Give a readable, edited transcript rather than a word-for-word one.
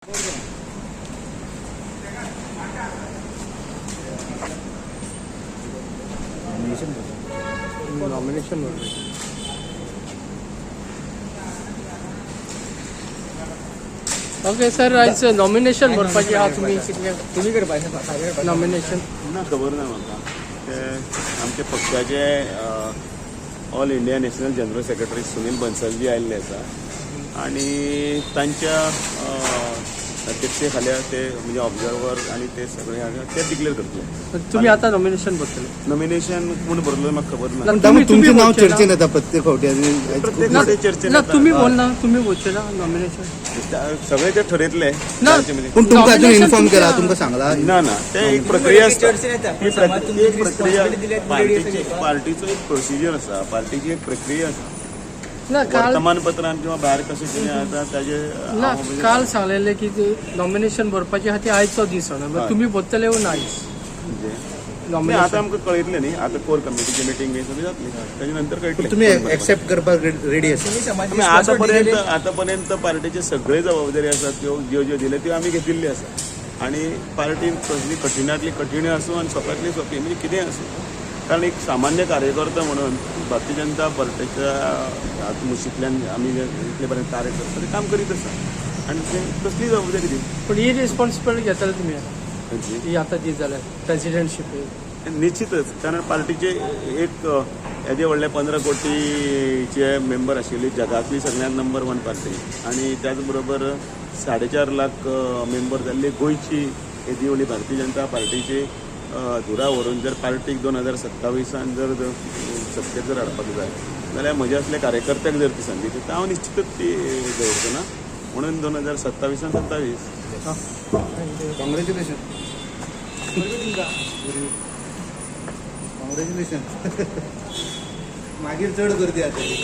Nomination okay sir, आयज nomination भरपाचें आहा, तुमी कितले तुमी करपाचें नॉमिनेशन? ना, खबर ना म्हाका. ते आमच्या पक्षाचे all India national general secretary Sunil Bansalji आयिल्ले आसा आनी तांच्या अध्यक्षे खाला ते म्हणजे ऑब्जर्वर आनी ते सगळे आसा ते डिक्लेअर करतले. तुमी आतां नॉमिनेशन भरतले? नॉमिनेशन कोण भरलो म्हाका खबर ना. ना, तुमचें तुम्ही नाव भरचें ना? चर्चेन येता प्रत्येक फावटी आनी प्रत्येक फावटी चर्चेन ना, येता. तुमी बोल ना, तुमी भरचे ना नॉमिनेशन? सगळे ते ठरयतले ना. तांचे मदीं. पूण तुमकां अजून Nomination inform तुमचें केला, आहा. तुमकां सांगला? ना ना, ते एक प्रक्रिया आसता. चर्चेन येता. ही समाज तुमची एक प्रक्रिया responsibility दिल्या, पार्टीची, पार्टीचो एक प्रोसिजर आसा, पार्टीची एक प्रक्रिया आसा. ना काल वर्तमानपत्रान किंवा भायर कशें कितें आसा ताजे ना, हांव म्हणजे काल सांगलेलें की नॉमिनेशन भरपाचें आहा ती आयचो दीस म्हणून. हय. तुमी भरतले वो ना आयज म्हणजे नाही, नॉमिनेशन? आता आमकां कळयतलें न्ही, आतां कोर कमिटीची मिटींग बी सगळी जातली, ताजे नंतर कळटलें. तुमी एक्सेप्ट करपाक रेडी आसा? तुमी समाज आमी आतापर्यंत आतापर्यंत पार्टीचे सगळे जबाबदारी आसात त्यो ज्यो ज्यो दिल्यो त्यो आमी घेतिल्ल्यो आसा आनी पार्टीन कसली कठिणांतली कठीण आसूं आनी सोंप्यांतली सोंपी म्हणजे कितेंय आसूं, कारण एक सामान्य कार्यकर्तो म्हणून भारतीय जनता पार्टीच्या हात मुशींतल्यान आमी जे इतले पर्यंत कार्य करता तें काम करीत आसा आनी ते कसली जबाबदारी दी. पूण ही रिस्पॉन्सिबिलिटी घेतले तुमी आतां? खंयची? ही आतां दी जाल्यार प्रेसिडेंटशीप? निश्चितच, कारण पार्टीचे एक येदे व्हडले 15 कोटीचे मेंबर आशिल्ली जगांतली सगळ्यांत नंबर 1 पार्टी आनी त्याच बरोबर 4.5 लाख मेंबर जाल्ली गोंयची येदी व्हडली भारतीय जनता पार्टीची धुरा व्हरून जर पार्टीक 2027 जर सत्तेर जर हाडपाक जाय जाल्यार म्हज्या असल्या कार्यकर्त्याक जर ती संदी दिता, हांव निश्चितच ती दवरचो ना. म्हणून 2027 27. Congratulation, congratulation. मागीर चड गर्दी जातली.